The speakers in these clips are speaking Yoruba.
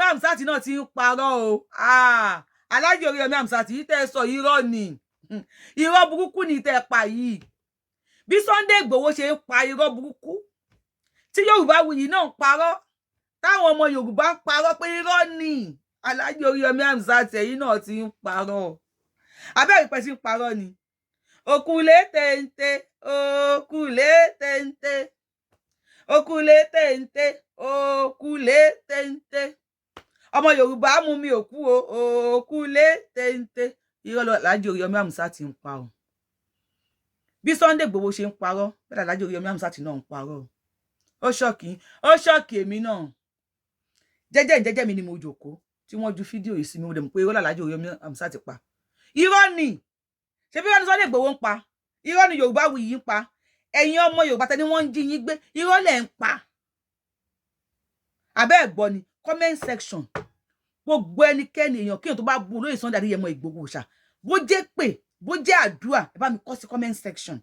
Hamzat náà ti ń parọ́ o. Ah, Alhaji Oríyọmí Hamzat yìí tẹ́ ẹ sọ, irọ́ ni, irọ́ burúkú ni tẹ́ ẹ pa yìí. Bí Sunday Igboho ṣe ń pa irọ́ burúkú, tí Yorùbá Wuyì náà ń parọ́, táwọn ọmọ Yorùbá ń parọ́ pé irọ́ ni, Alhaji Oríyọmí Hamzat, ẹ̀yìn náà ti ń parọ́. Abẹ́rẹ́ ìpẹ́ sí ń parọ́ ni. Òkúlé téńté, òkúlé téńté, òkúlé téńté, òkúlé téńté, ọmọ Yorùbá mú mi òkú o, òkúlé téńté. Irọ́ lọ Alhaji Oríyọmí Hamzat ń pa o. Bí Sunday Igboho ṣe ń parọ́, bẹ́ẹ̀ Alhaji Oríyọmí Hamzat náà ń parọ́ o. Ó shock, ó shock èmi náà. Jẹ́jẹ́ jẹ́jẹ́ mi ni mo jòkó tí wọ́n ju fídíò yìí sí mi. Mo dẹ̀ mọ̀ pé irọ́ Alhaji Oríyọmí Hamzat pa. Irọ́ ni. Ṣé bí wọ́n ní Sunday Igboho ń pa, irọ́ ni Yorùbá Wuyì ń pa. Ẹ̀yin ọmọ Yorùbá tẹ́ni wọ́n ń jí yín gbé, irọ́ lẹ̀ ń pa. Abẹ́ ẹ̀ gbọ́ ni, comment section, gbogbo ẹnikẹ́ni, èèyàn kéèyàn tó bá bu olóyè Sunday Adéyẹmọ Ìgbòho ṣá, bó jẹ́ pé bó jẹ́ àdúrà, ẹ bá mi kọ sí comment section.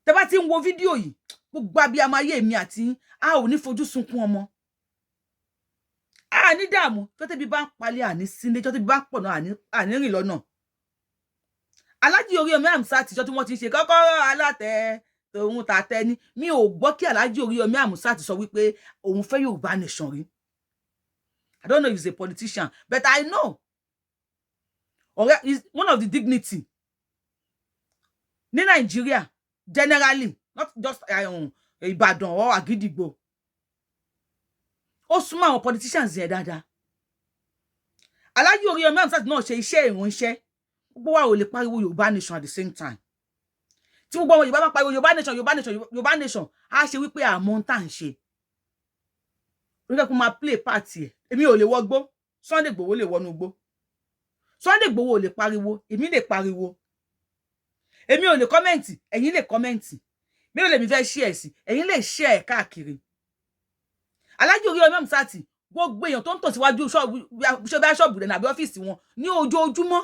Tẹ́ bá ti ń wo fídíò yìí, gbogbo abiyamọ ayé mi àti yín, a ò ní fojú sunkún ọmọ, a ní dààmú. Tó tẹ́bi bá ń palẹ̀, àní sílé. Tó tẹ́bi bá ń pọ̀ náà, àní rìn lọ́nà. Alhaji Oríyọmí Hamzat, àtijọ́ tí wọ́n ti ṣe kọ́kọ́rọ́ alátẹ tòun tàtẹ ni, mi ò gbọ́ kí Alhaji Oríyọmí Hamzat sọ wípé òun fẹ́ Yorùbá nation rí. I don't know if he's a politician, but I know ọ̀rẹ́ is one of the dignity ní Nàìjíríà generally, not just Ìbàdàn or Àgídìgbò. Ó súnmọ́ àwọn politicians yẹn dáadáa. Alhaji Oríyọmí Hamzat náà ṣe iṣẹ́ ìránṣẹ́. Gbogbo wa ò lè pariwo Yorùbá nation at the same time. Tí gbogbo ọmọ Yorùbá bá pariwo Yorùbá nation, Yorùbá nation, Yorùbá nation, á ṣe wípé àmọ́ ń tà ń ṣe oníkẹ́ kó máa play part ẹ̀. Èmi ò lè wọgbó, Sunday Igboho lè wọnú igbó. Sunday Igboho ò lè pariwo, èmi lè pariwo. Èmi ò lè comment, ẹ̀yin lè comment. Mélòó lèmi fẹ́ share sí, ẹ̀yin lè share ẹ̀ káàkiri. Alhaji Oríyọmí Hamzat, gbogbo èèyàn tó ń tò síwájú ṣọ́ọ̀bù ṣọ́ọ̀bù rẹ̀ nàbí ọ́fíìsì wọn ní ojoojúmọ́,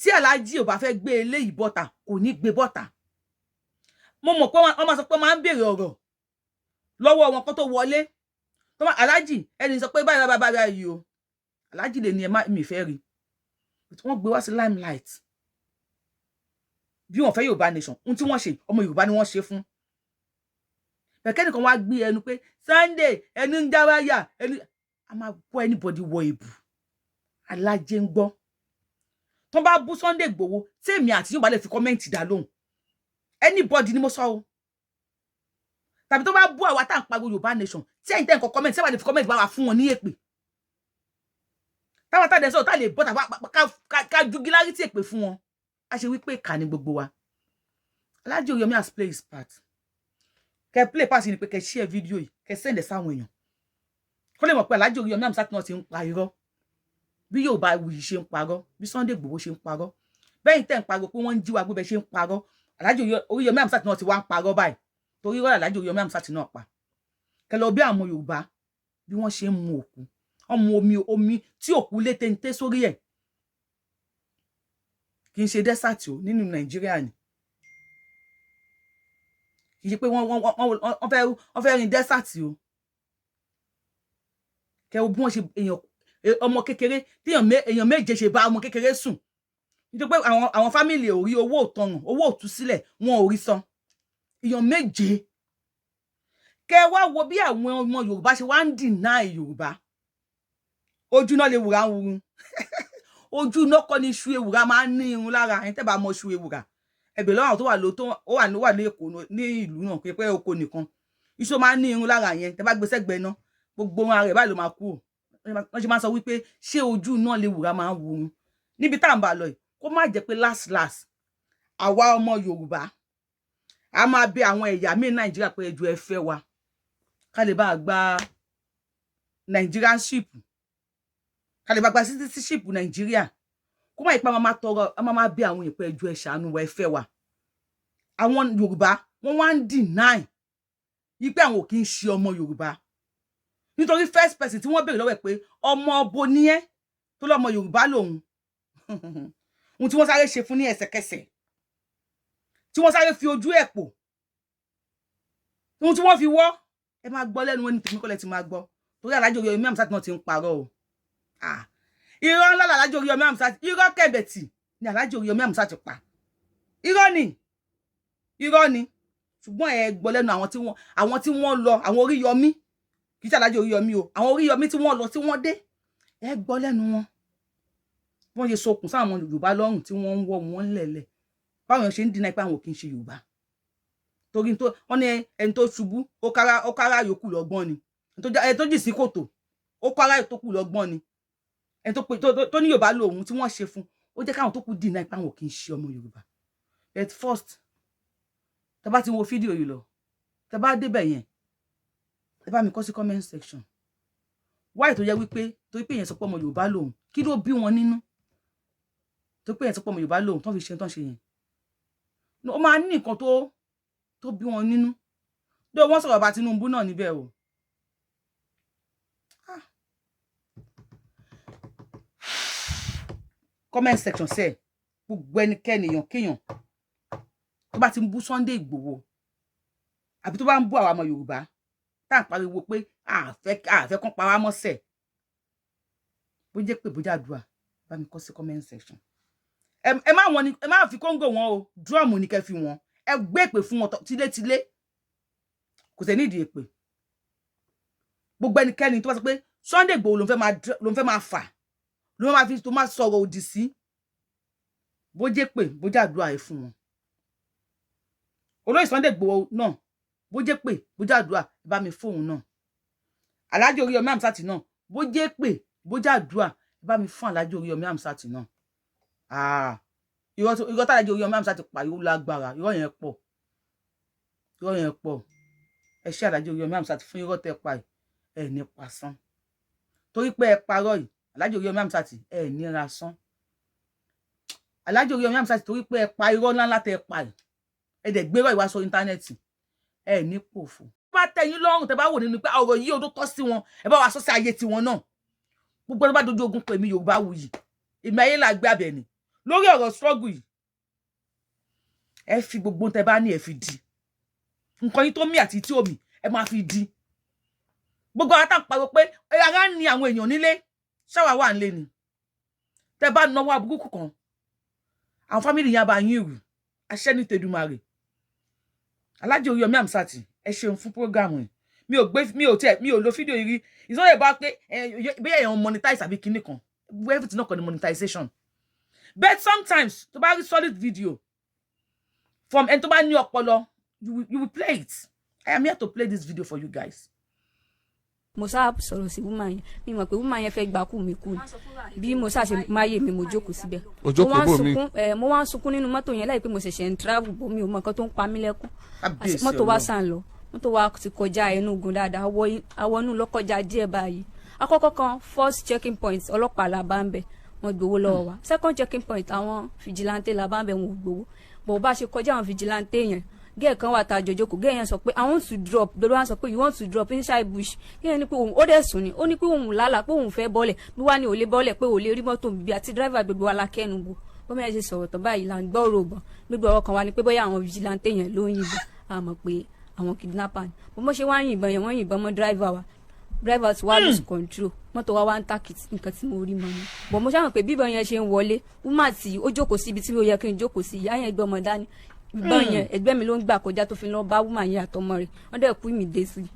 tí Alhaji ò bá fẹ́ gbé eléyìí bọ́ta, kò ní gbé bọ́ta. Mo mọ̀ pé wọ́n máa sọ pé máa ń béèrè ọ̀rọ̀ lọ́wọ́ wọn kó tó wọlé. Tó máa Alhaji ẹni sọ pé báyìí báyìí báyìí o, Alhaji lè ní ẹ má mi fẹ́ rí. Wọ́n gbé wá sí limelight. Bí wọ́n fẹ́ Yorùbá nation, ohun tí wọ́n ṣe, ọmọ Yorùbá ni wọ́n ṣe fún. Bẹ̀kẹ́ nìkan wá gbé ẹnu pé Sunday ẹni ń já wáyà ẹni a máa gbọ́. Anybody wọ ìbù alájẹ ń gbọ́. Tó bá bú Sunday Igboho, tí èmi àti yóò bá lè fi comment dá lóhùn, anybody ni mo sọ o, tàbí tó bá bú àwa tá à ń pariwo Yorùbá nation, tí ẹ̀yin tẹ́ ń kọ comment, tí ẹ bá lè fi comment bá wa fún wọn ní èpè, táwa tá a dẹ̀ sọ̀rọ̀, tá a lè bọ́ tàbá ká ju gíláàrí èpè fún wọn, a ṣe wípé ìkà ni gbogbo wa. Alhaji Oriyomi has played his part. Kẹ play part ni pé kẹ share video yìí, kẹ send ẹ sáwọn èèyàn kó lè mọ̀ pé Alhaji Oriyomi Hamzat náà ti ń pa irọ́. Bí Yorùbá Wuyì ṣe ń parọ́, bí Sunday Igboho ṣe ń parọ́, bẹ́yìn tẹ́ ń pariwo pé wọ́n ń jí wa gbé, bẹ́ẹ̀ ṣe ń parọ́, Alhaji Oriyomi Hamzat náà ti wá ń parọ́ báyìí, torí irọ́ Alhaji Oriyomi Hamzat náà pa. Kẹ lọ bí àwọn Yorùbá bí wọ́n ṣe ń mu òkú, wọ́n mu omi, omi tí òkú lé téńté sórí ẹ̀. Kì í ṣe desert o, nínú Nàìjíríà ni. Kì í ṣe pé wọ́n fẹ́ rin desert o. Kẹ wo bí wọ́n ṣe èèyàn ọmọ kékeré, tí èèyàn méje ṣe bá ọmọ kékeré sùn, nítorí pé àwọn family ò rí owó òtọ̀ràn, owó òtúsílẹ̀, wọn ò rí san. Èèyàn méje. Kẹ wá wo bí àwọn ọmọ Yorùbá ṣe wá ń deny Yorùbá. Ojú náà lè wùrà ń wurun, ojú iná kọ́ ni iṣu ewùrà máa ń ní irun lára. Ẹni tẹ́ bá mọ iṣu ewùrà, ẹbẹ̀ lọ́wọ́ àwọn tó wà ló tó wà ní Èkó, ní ìlú náà, pé oko nìkan iṣu máa ń ní irun lára yẹn. Tẹ́ bá gbé sẹ́gbẹ̀ẹ́ náà, gbogbo wọn rẹ̀ báyìí ló máa kú o. Wọ́n ṣe máa sọ wípé ṣé ojú náà lè wùrà máa ń wurun níbi tá à ń bá lọ yìí? Kó má jẹ́ pé last last, àwa ọmọ Yorùbá a máa bẹ àwọn ẹ̀yà míì Nàìjíríà pé ẹjọ́, ẹ fẹ́ wa ká lè bá a gba Nigerianship, ká lè bá gba citizenship Nàìjíríà. Kó má ipa máa tọrọ, a máa bẹ àwọn èèyàn pé ẹjọ́, ẹ ṣàánú wa, ẹ fẹ́ wa. Àwọn Yorùbá, wọ́n wá ń deny wípé àwọn ò kí ń ṣe ọmọ Yorùbá, nítorí first person tí wọ́n béèrè lọ́wọ́ ẹ̀ pé ọmọ ọbo ní ẹ́, tó lọ́mọ Yorùbá lòun, ohun tí wọ́n sáré ṣe fún ní ẹsẹ̀kẹsẹ̀, tí wọ́n sáré fi ojú ẹ̀ pò, ohun tí wọ́n fi wọ́, ẹ máa gbọ́ lẹ́nu ẹni tèmi kọ́lẹ̀ tí máa gbọ́. Torí Alhaji Oríyọmí Hamzat náà ti ń parọ́ o. Ah, irọ́ ńlá l'Alhaji Oríyọmí Hamzat, irọ́ kẹ̀bẹ̀tì ni Alhaji Oríyọmí Hamzat pa. Irọ́ ni, irọ́ ni. Ṣùgbọ́n ẹ gbọ́ lẹ́nu àwọn tí wọ́n lọ, àwọn Oríyọmí, kì í ṣe Alhaji Oríyọmí o, àwọn Oríyọmí tí wọ́n lọ, tí wọ́n dé, ẹ gbọ́ lẹ́nu wọn bí wọ́n ṣe sokùn sáwọn Yorùbá lọ́rùn, tí wọ́n ń wọ́ wọn lẹ̀lẹ̀, báwọn èèyàn ṣe ń dínà pé àwọn ò kì í ṣe Yorùbá. Torí tó wọ́n ní ẹni tó ṣubú, ó kára yòókù lọ́gbọ́n ni. Ẹni tó jì sí kòtò, ó kára tó kù lọ́gbọ́n ni. Ẹni tó ní Yorùbá lòun tí wọ́n ṣe fún, ó jẹ́ káwọn tó kù dínà pé àwọn ò kì í ṣe ọmọ Yorùbá. But first, tẹ́ bá ti wo fídíò yìí lọ, tẹ́ bá débẹ̀ yẹn, ẹ bá mi kọ sí comment section wáyé tó yẹ wípé torí pé èèyàn sọ pé ọmọ Yorùbá lòun, kí ló bí wọn nínú tó pé èèyàn sọ pé ọmọ Yorùbá lòun tó fi ṣe tó ń ṣe yẹn? Ó máa ní nǹkan tó bí wọn nínú bí wọ́n sọ̀rọ̀ bá Tinubu náà níbẹ̀ o. Ah. Comment section sẹ, gbogbo ẹnikẹ́ni, èèyàn kéèyàn tó bá ti ń bú Sunday Igboho àbí tó bá ń bú àwọn ọmọ Yorùbá tá à ń pariwo pé àfẹ́ kán pa wá mọ́sẹ̀, bó jẹ́ pé bó jẹ́ àdúrà, bá mi kọ sí comment section. Ẹ má wọn ni, ẹ má fi kóńgò wọn o, drum ni kẹ́ fi wọn. Ẹ gbé èpè fún wọn tilétilé, kò sẹ́ nídìí èpè. Gbogbo ẹnikẹ́ni tó bá sọ pé Sunday Igboho ló ń fẹ́ máa fà, ló máa fi tó máa sọ̀rọ̀ òdì sí, bó jẹ́ pé bó jẹ́ àdúrà, ẹ fún wọn. Olóyè Sunday Igboho náà, bó jẹ́ pé bó jẹ́ àdúrà, ẹ bá mi fóun náà. Alhaji Oríyọmí Hamzat náà, bó jẹ́ pé bó jẹ́ àdúrà, ẹ bá mi fún Alhaji Oríyọmí Hamzat náà. Ah, irọ́ tí Alhaji Oríyọmí Hamzat pariwo lágbára, irọ́ yẹn pọ̀, irọ́ yẹn pọ̀. Ẹ ṣé, Alhaji Oríyọmí Hamzat, fún irọ́ tẹ́ pa yìí. Ẹ ní pasán torí pé ẹ parọ́ yìí. Alhaji Oríyọmí Hamzat, ẹ ní ra sán. Alhaji Oríyọmí Hamzat, torí pé ẹ pa irọ́ ńláńlá tẹ́ pa yìí, ẹ dẹ̀ gbérọ̀ ìwà sọ íńtánẹ́ẹ̀tì, ẹ ní pòfo. Bá tẹ́ yín lọ́rùn, tẹ́ bá wò nínú pé ọ̀rọ̀ yìí odó tọ́ sí wọn, ẹ bá wa sọ sí ayé tiwọn náà. Gbogbo ẹni bá dojú ogun pè mí, Yorùbá wuyì, èmi ayé là gbé abẹ ni lórí ọ̀rọ̀ struggle yìí. Ẹ fi gbogbo tẹ́ bá ní, ẹ fi di nǹkan yín tó mí àti tí omi, ẹ máa fi di gbogbo àwọn táwọn pariwo pé ara ń ni àwọn èèyàn nílé, ṣáwa wà nílé ni. Tẹ́ bá náwó aburúkú kan, àwọn family yẹn bá yín rù aṣẹ́ ní tẹdùmarè. Alhaji Oríyọmí Hamzat, ẹ ṣeun fún program yìí. Mi ò gbé, mi ò tiẹ̀, mi ò lo fídíò yìí rí. It's not about pé bí èèyàn monetize àbí kinní kan, everything náà kọ́ ni monetization. But sometimes, tó bá rí solid video from ẹni tó bá ní ọpọlọ, you will play it. I am here to play this video for you guys. Mo sá sọ̀rọ̀ sí woman yẹn, mi mọ̀ pé woman yẹn fẹ́ gbà kú mi kú ni. Bí mo sá ṣe máyé mi, mo jókòó síbẹ̀. O jókòó Mo wá ń bò mí. sunkún ẹ, mo wá ń sunkún nínú mọ́tò yẹn láì pé mo ṣẹ̀ṣẹ̀ ń travel bò, mi ò mọ nǹkan tó ń pa mí lẹ́kún. Kábíyèsí Mọ́tò wa Ọlọ́run. sàn lọ, mọ́tò wa ti kọjá Enugu dáadáa, awọ inú lọ kọjá díẹ̀ báyìí. Àkọ́kọ́ kan, first checking point, ọlọ́pàá la bá ń bẹ̀, wọ́n gbowó lọ́wọ́ wa. Second checking point, àwọn vigilante la bá ń bẹ̀, wọ́n ò gbowó bọ̀. Bá ṣe kọjá àwọn vigilante yẹn, girl kan wà tá a jọjọ kò, girl yẹn sọ pé, "I want to drop." Gbogbo wa sọ pé, "You want to drop inside bush?" Girl yẹn ní pé òun ó dẹ̀ sùn ni, ó ní pé òun lálàá pé òun fẹ́ bọ́lẹ̀ bí wàá ní ò lè bọ́lẹ̀, pé ò lè rí mọ́tò bíbí àti driver. Gbogbo wa la kẹ́nu bò. Bọ́mọ yẹn ṣe sọ̀rọ̀ tán báyìí là ń gbọ́ rògbọ̀n. Gbogbo ọ̀rọ̀ kan wa ni pé bóyá àwọn vigilante yẹn ló ń yìnbọn, a mọ̀ pé àwọn kidnapper ni. Bó mọ̀ ṣe wá yìnbọn yẹn, wọ́n yìnbọn mọ́ driver wa. Driver ti wá lose control, mọ́tò wa wá ń tàkìtì. Nǹkan tí mo rí mọ́ ni bọ̀, mo ṣàmọ̀ pé bíbọn yẹn ṣe ń wọlé, woman tí ó jókòó sí ibi tí ó yẹ kí n jókòó sí, ìyá yẹn gbé ọmọ dání, ìbọn yẹn ẹgbẹ́ mi ló ń gbà kọjá tó fi lọ bá woman yẹn àtọmọ rẹ̀, wọ́n dẹ̀ kú immediately.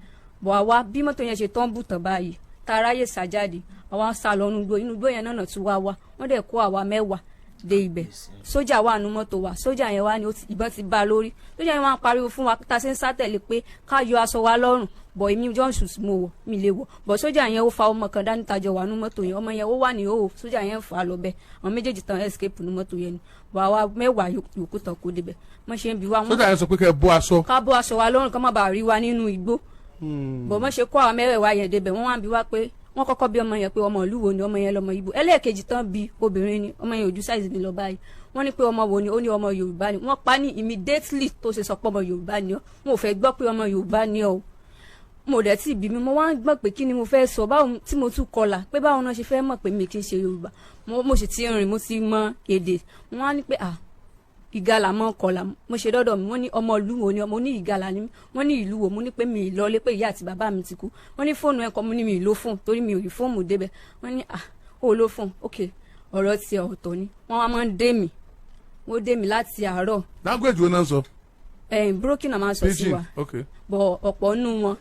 Bọ̀ àwa bí mọ́tò yẹn ṣe tán bù tán báyìí, tá a ráyè sá jáde, àwa sá lọ inú igbó. Inú igbó yẹn náà tún wá wá, wọ́n dẹ̀ kó àwa 10 dé ibẹ̀. Sójà wà nú mọ́tò wa, sójà yẹn wá ní ìbọn ti bá a lórí. Sójà yẹn wá ń pariwo fún wa tá a ṣe ń sá tẹ̀lé pé ká yọ aṣọ wa lọ́rùn bọ̀. Èmi johnson mo wọ̀, mi lè wọ̀ bọ̀. Sójà yẹn ó fa ọmọ kan dání tajọ wà nú mọ́tò yẹn, ọmọ yẹn ó wà ní òwò, sójà yẹn ń fà á lọ bẹ́ẹ̀. Àwọn méjèèjì tán escape nú mọ́tò yẹn ni bọ̀, àwa 10 yòókù tán kó débẹ̀. Wọ́n ṣe ń bi wá, wọ́n Sójà yẹn sọ pé kẹ́ ẹ bọ́ aṣọ. Ká bọ́ aṣọ wa lọ́rùn, kán má bàa rí wa nínú igbó bọ̀. Wọ́n ṣe kó àwọn mẹ́rẹ̀ẹ̀wá yẹn débẹ̀, wọ́n wá ń bi wá pé, wọ́n kọ́kọ́ bí ọmọ yẹn pé ọmọ ìlú wo ni. Ọmọ yẹn lọmọ Ìgbò. Ẹlẹ́ẹ̀kejì tán bí, obìnrin ni, ọmọ yẹn ojú size mi lọ báyìí. Wọ́n ní pé ọmọ wo ni, ó ní ọmọ Yorùbá ni. Wọ́n pa ní immediately tó ṣe sọ pé ọmọ Yorùbá ni ọ́. Wọn ò fẹ́ gbọ́ pé ọmọ Yorùbá ni ọ́ o. Mo dẹ̀ tí bí mi, mo wá ń gbọ́n pé kí ni mo fẹ́ sọ, báwo tí mo tún kọlà pé báwo náà ṣe fẹ́ mọ̀ pé mi kì í ṣe Yorùbá. Mo sì ti rìn, mo ti mọ èdè. Wọ́n á ní pé, ah, Ìgalà mọ́ kọlà. Mo ṣe dọ́dọ̀ mi, wọ́n ní ọmọ ìlú wo ni? Ọmọ ní Ìgalà ni mí. Wọ́n ní ìlú wo? Mo ní pé mi ì lọlé, pé ìyá àti bàbá mi ti kú. Wọ́n ní fóònù ẹ̀kọ́. Mo ní mi ì lo fóònù torí mi ò rí fóònù débẹ̀. Wọ́n ní, "Ah, ó lo fóònù? Ok, ọ̀rọ̀ tiẹ̀ ọ̀tọ̀ ni." Wọ́n wá máa ń dé mi, wọ́n dé mi láti àárọ̀. Language wo náà sọ? Ẹ̀yìn broken náà máa ń sọ sí Pidgin? wa. Ok. Bọ̀ ọ̀pọ̀ nù wọn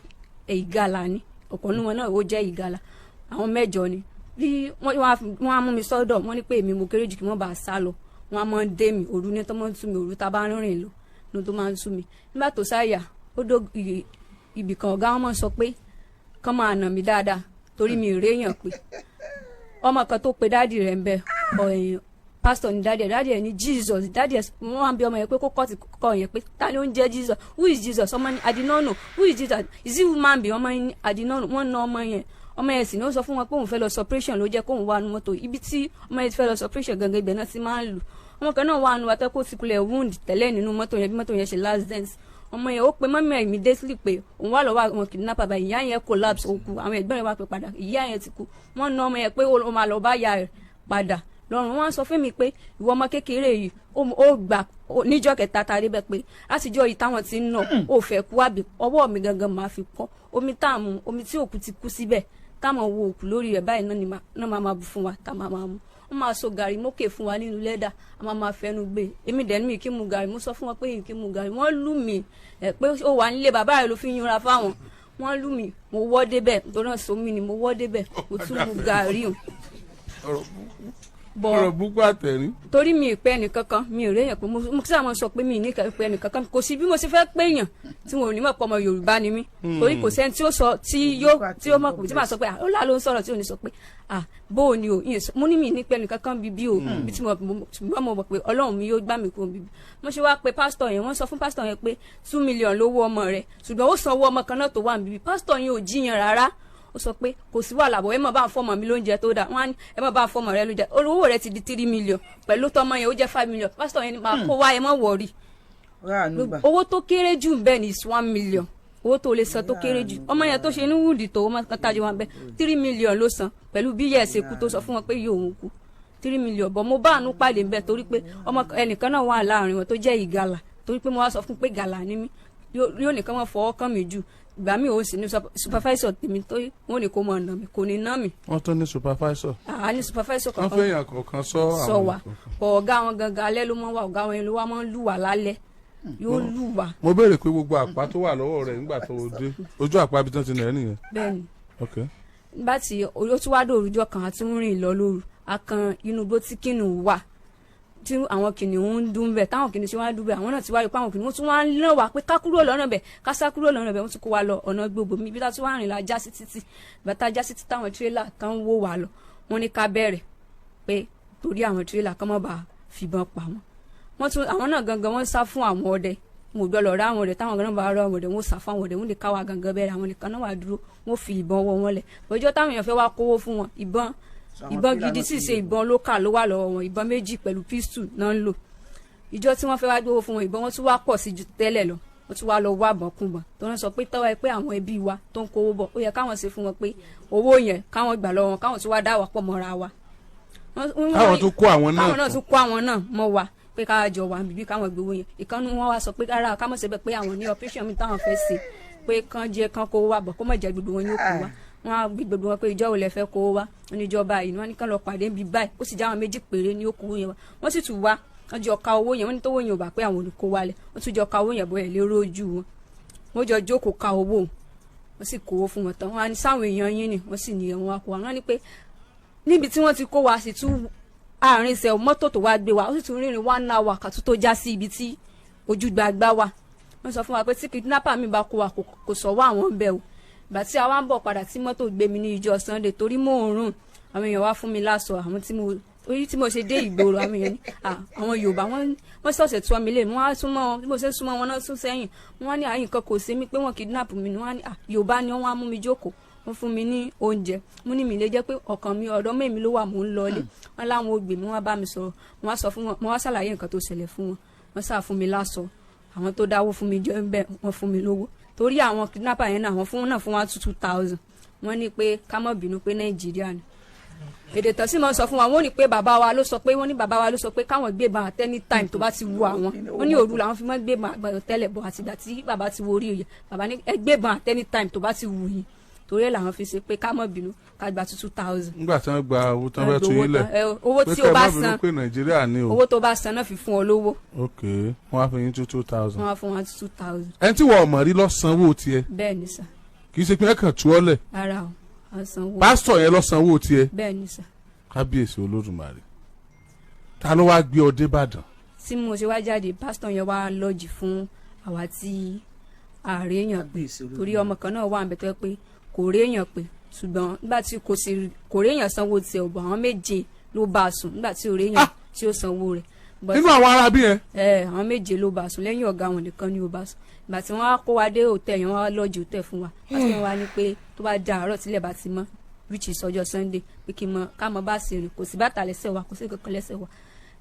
Ìgalà ni, ọ̀pọ̀ nù wọn náà ó jẹ́ Ìgalà. Àwọn mẹ́jọ ni. Bí wọ́n wọ́n á mú mi sọ́dọ̀, wọ́n ní pé èmi mo kéré jù, kí wọ́n bá a sá lọ. Wọ́n á máa ń dé mi òru ní tó máa ń tú mi òru, tá a bá ń rìn lọ ní tó máa ń tú mi. Nígbà tó sáyà ó dó ibì kan, ọ̀gá wọn máa ń sọ pé kán máa nà mí dáadáa torí mi ì réyàn pé ọmọ kan tó pe daddy rẹ̀ ń bẹ ọ̀yìn pásítọ̀ ní daddy ẹ̀. Daddy ẹ̀ ní Jesus. Daddy ẹ̀, wọ́n wá ń bí ọmọ yẹn pé kó kọ́ ti kọ́ yẹn pé, "Ta ni ó ń jẹ́ Jesus? Who is Jesus?" Ọmọ ní, "I did not know. Who is Jesus? Is he human being?" Ọmọ yẹn ní, "I did not know." Wọ́n na ọmọ yẹn. Ọmọ yẹn sì ní ó sọ fún wọn pé òun fẹ́ lọ operation ló jẹ́ kóun wà nù mọ́tò. Ibi tí ọmọ yẹn ti fẹ́ lọ operation gangan, ibẹ̀ náà ti máa ń lù. Ọmọ kan náà wà nù atẹ́kọ̀ ti kulẹ̀ wound tẹ́lẹ̀ nínú mọ́tò yẹn. Bí mọ́tò yẹn ṣe l'accident, ọmọ yẹn ó pe mummy ẹ̀ immediately pé òun wà lọ́wọ́ àwọn kidnapper báyìí. Ìyá yẹn collapse, ó kú. Àwọn ẹ̀gbọ́n rẹ̀ wá pé padà, ìyá yẹn ti kú. Wọ́n na ọmọ yẹn pé ó máa lọ bá ìyá rẹ̀ padà lọ́rùn. Wọ́n sọ fún mi pé ìwọ ọmọ kékeré yìí, ó gbà níjọ́ kẹta ta débẹ̀ pé látijọ́ yìí táwọn ti ń nà ó fẹ́ kú àbí ọwọ́ mi gangan máa fi kọ́ omi tá à mú, omi tí òkú ti kú síbẹ̀, táwọn wo òkú lórí rẹ̀ báyìí náà ni náà máa máa bù fún wa tá máa máa mú. Wọ́n máa so gàrí mókè fún wa nínú lẹ́dà, a máa máa fẹnu gbé. Èmi dẹ̀ ní mi kí mu gàrí. Mo sọ fún wọn pé kí mu gàrí. Wọ́n lù mí ẹ̀ pé ó wà nílé bàbá rẹ̀ ló fi yúnra fáwọn. Wọ́n lù mí, mo wọ́ débẹ̀ torí náà so mi ni mo wọ́ débẹ̀, mo tún mu gàrí o. Ọ̀rọ̀ Bọ̀ búkú àtẹ̀rín. Torí mi ì pẹ́ ẹnìkankan, mi ì réyàn pé mo sábà máa sọ pé mi ì ní pẹ́ ẹnìkankan. Kò sí bí mo ṣe fẹ́ péyàn tí wọn ò ní mọ̀ pé ọmọ Yorùbá ni mí, torí kò sẹ́ni tí ó sọ tí yóò tí ó mọ̀ pé tí màá sọ pé, "Ah, ó là ló ń sọ̀rọ̀," tí ò ní sọ pé, "Ah, bó o ni o." Mo ní mi ì ní pẹ́ ẹnìkankan bíbí o bí tí mo ṣùgbọ́n mo mọ̀ pé Ọlọ́run mi yóò gbà mí kúrò bíbí. Mo ṣe wá pé pásítọ̀ yẹn, wọ́n sọ fún pásítọ̀ yẹn pé 2 million lówó ọmọ rẹ̀, ṣùgbọ́n ó sanwó ọmọ kan náà tó wà níbí. Pásítọ̀ yẹn ò jiyàn rárá, ó sọ pé kò sí wàhálà bọ̀, ẹ má bá ń fọmọ mi lóúnjẹ tó dáa. Wọ́n á ní ẹ má bá ń fọmọ rẹ lóúnjẹ, owó rẹ ti di 3 million, pẹ̀lú tọmọ yẹn ó jẹ́ 5 million. Pásítọ̀ yẹn ni máa kó wá, ẹ má worry. Ráàánú gbà. Owó tó kéré jù bẹ́ẹ̀ ni is 1 million, owó tó lè san tó kéré jù. Ọmọ yẹn tó ṣe ní wúdì tó ọmọ kan tájú wọn bẹ́ẹ̀, 3 million ló san pẹ̀lú bí yẹ̀ ṣe kú tó sọ fún wọn pé yóò òun kú 3 million. Bọ̀ mo bá àánú pàdé ń bẹ torí pé ọmọ ẹnìkan náà wà láàrin wọn tó jẹ́ Ìgalà, torí pé mo wá sọ fún pé Gàlà ni mí, yóò nìkan wọn fọwọ́ kàn mí jù. Ìgbà mi ò sì ní supervisor tèmi tó wọn ní kó mọ̀ ọ̀nà mi, kò ní ná mi. Wọ́n tún ní supervisor? Àá ní supervisor Wọ́n kankan. fẹ́ yàn kọ̀ọ̀kan sọ Sọ àwọn wa kọ̀ọ̀kan. bọ̀ ọ̀gá wọn gangan alẹ́ ló mọ́ wa. Ọ̀gá wọn yẹn ló wá máa ń lù wá lálẹ́, yóò lù wá. Mo béèrè pé gbogbo àpá tó wà lọ́wọ́ rẹ̀ nígbà tó o dé, ojú àpá ibi tí wọ́n ti nà ẹ́ nìyẹn? Bẹ́ẹ̀ni. Ok. Nígbà tí ó tún wá dòrújọ kan àti ń rìn lọ lóru, a kan inú igbó tí kìnìún wà, tí àwọn kìnìún ń dún bẹ̀. Táwọn kìnìún tí wọ́n á dún bẹ̀, àwọn náà ti wá rí pé àwọn kìnìún tún wá ń lọ wá pé ká kúrò lọ́nà bẹ̀, ká sá kúrò lọ́nà bẹ̀. Wọ́n tún kó wa lọ ọ̀nà gbogbo mi. Bí tá tún wá rìn la já sí títì. Bàtà já sí títì, táwọn tírélà kan ń wò wá lọ, wọ́n ní ká bẹ̀rẹ̀ pé torí àwọn tírélà kan mọ́ bá fìbọn pa wọ́n. Wọ́n tún àwọn náà gangan wọ́n sá fún àwọn ọdẹ, wọn ò gbọ́dọ̀ rá àwọn ọdẹ. Táwọn gan bá rá àwọn ọdẹ, wọ́n sá fún àwọn ọdẹ. Wọ́n lè ká wa gangan bẹ̀rẹ̀, àwọn nìkan náà wà dúró, wọ́n fi ìbọn wọ wọn lẹ̀. Ọjọ́ táwọn èèyàn fẹ́ wá kówó fún wọn, ìbọn ìbọn gidi sì ṣe ìbọn lókà ló wà lọ́wọ́ wọn. Ìbọn méjì pẹ̀lú pistol náà ń lò. Ìjọ tí wọ́n fẹ́ wá gbówó fún wọn, ìbọn wọn tún wá pọ̀ sí ju tẹ́lẹ̀ lọ. Wọ́n tún wá lọ wá àbọ̀n kúnbọ̀n tó ń sọ pé tọ́wọ́ ẹ pé àwọn ẹbí wa tó ń kówó bọ̀, ó yẹ káwọn ṣe fún wọn pé owó yẹn káwọn gbà lọ́wọ́ wọn, káwọn tún wá dá wà pọ̀ mọ́ra wa. Káwọn tún kó àwọn náà. Káwọn náà tún kó àwọn náà mọ́ wa pé ká jọ wà níbí, káwọn gbowó yẹn. Ìkànnì wọn wá sọ pé rárá, ká mọ̀ síbẹ̀ pé àwọn ní operation mi táwọn fẹ́ ṣe, pé kán jẹ́ kán kó wá bọ̀, kó má jẹ́ gbogbo wọn yóò kó wá. Wọn á gbé gbogbo wọn pé ìjọ wo lẹ fẹ́ kó wá? Wọn ní ìjọba yìí. Wọn ní kán lọ pàdé níbi báyìí, ó sì já àwọn méjì péré ní ó kó yẹn wá. Wọ́n sì tún wá, wọ́n jọ ka owó yẹn. Wọ́n ní tówó yẹn ò bá pé àwọn ò ní kó wálẹ̀. Wọ́n tún jọ ka owó yẹn bóyá lérò ojú wọn. Wọ́n jọ jókòó ka owó, wọ́n sì kówó fún wọn tán. Wọ́n á ní sáwọn èèyàn yín ni wọ́n sì ní ẹ̀wọ̀n wa kó wa. Wọ́n ní pé níbi tí wọ́n ti kó wa sì tún àárín ìṣẹ̀ mọ́tò tó wá gbé wa, ó sì tún rìnrìn one hour kàtó tó já sí ibi tí ojú gbagba wà. Wọ́n sọ fún wa pé tí kidnapper mi bá kó wa, kò sọ̀wọ́ àwọn bẹ́ẹ̀ o. Ìgbà tí a wá ń bọ̀ padà tí mọ́tò gbé mi ní ìjọ Sunday, torí mò ń rùn, àwọn èèyàn wá fún mi láṣọ. Àwọn tí mo orí tí mo ṣe dé ìgboro, àwọn èèyàn ní àwọn Yorùbá wọ́n ṣọ̀ṣẹ̀ tú ọmọ ilé mi. Wọ́n á súnmọ́ wọn, bí mo ṣe súnmọ́ wọn náà sún sẹ́yìn. Wọ́n ní àyìn kan kò sí mi pé wọ́n kidnap mi ni. Wọ́n á ní Yorùbá ni wọ́n. Á mú mi jókòó, wọ́n fún mi ní oúnjẹ. Mo ní mi lè jẹ́ pé ọkàn mi ọ̀dọ́ mẹ́mi ló wà, mò ń lọlé. Wọ́n láwọn ò gbè mí, wọ́n bá mi sọ̀rọ̀, wọ́n á sọ fún wọn, mo wá ṣàlàyé nǹkan tó ṣẹlẹ̀ fún wọn. Wọ́n sà fún mi láṣọ. Àwọn tó dáwó fún mi jẹ́ ń bẹ̀, wọ́n fún mi lówó torí àwọn kidnapper yẹn náà, àwọn fún náà fún wa 2,000. Wọ́n ní pé ká má bínú pé Nàìjíríà ni. Èdè tán sì máa ń sọ fún wa, wọ́n ní pé bàbá wa ló sọ pé, wọ́n ní bàbá wa ló sọ pé káwọn gbébọn at any time tó bá ti wù àwọn. Wọ́n ní òru làwọn fi máa ń gbébọn àgbàdo tẹ́lẹ̀ bọ̀, àtìgbà tí bàbá ti wo orí oyè, bàbá ní ẹ gbébọn at any time tó bá ti wù yín. Torí ẹ̀ làwọn fi ṣe pé ká má bínú, ká gba 2,000. Nígbà tí wọ́n gba owó tán, fẹ́ tú yín lẹ̀, owó pé tí kẹ́ o ẹ bá má bínú san pé Nàìjíríà ni o. Owó tó bá san náà fi fún ọ lówó. Ok, wọ́n á fi yín 2,000. Wọ́n á fún wa 2,000. Ẹni tí wọ́n mọ̀ rí lọ sanwó tiẹ̀? Bẹ́ẹ̀ ni sà. Kì í ṣe pé ẹ kàn tú ọ lẹ̀? Rárá o, à ń sanwó. Pásítọ̀ yẹn lọ sanwó tiẹ̀? Bẹ́ẹ̀ ni sà. Kábíyèsí Olódùmarè! Ta ló wá gbé ọ dé Ìbàdàn? Tí mo ṣe wá jáde, pásítọ̀ yẹn wá lọ́ọ̀jì fún àwa tí ààrẹ èèyàn pé, torí ọmọ kan náà wà níbẹ̀ tó yẹ pé kò rí èèyàn pé, ṣùgbọ́n nígbà tí kò sí, kò rí èèyàn sanwó tiẹ̀ ọ̀bọ̀, àwọn méje ló bá a sùn nígbà tí ò rí èèyàn tí ó sanwó rẹ̀. Nínú àwọn arábí yẹn? Ẹ, àwọn méje ló bá a sùn, lẹ́yìn ọ̀gá wọn nìkan ni ó bá a sùn. Ìgbà tí wọ́n á kó wa dé hòtẹ́ẹ̀ yẹn, wọ́n á lọ́ọ̀jì hòtẹ́ẹ̀ fún wa. Pásítọ̀ wa ní pé tó bá da àárọ̀ tílẹ̀ bá ti mọ́, which is ọjọ́ Sunday, pé kí n mọ ká mọ bá ṣe rìn. Kò sí bàtà lẹ́sẹ̀ wa, kò sí kankan lẹ́sẹ̀ wa.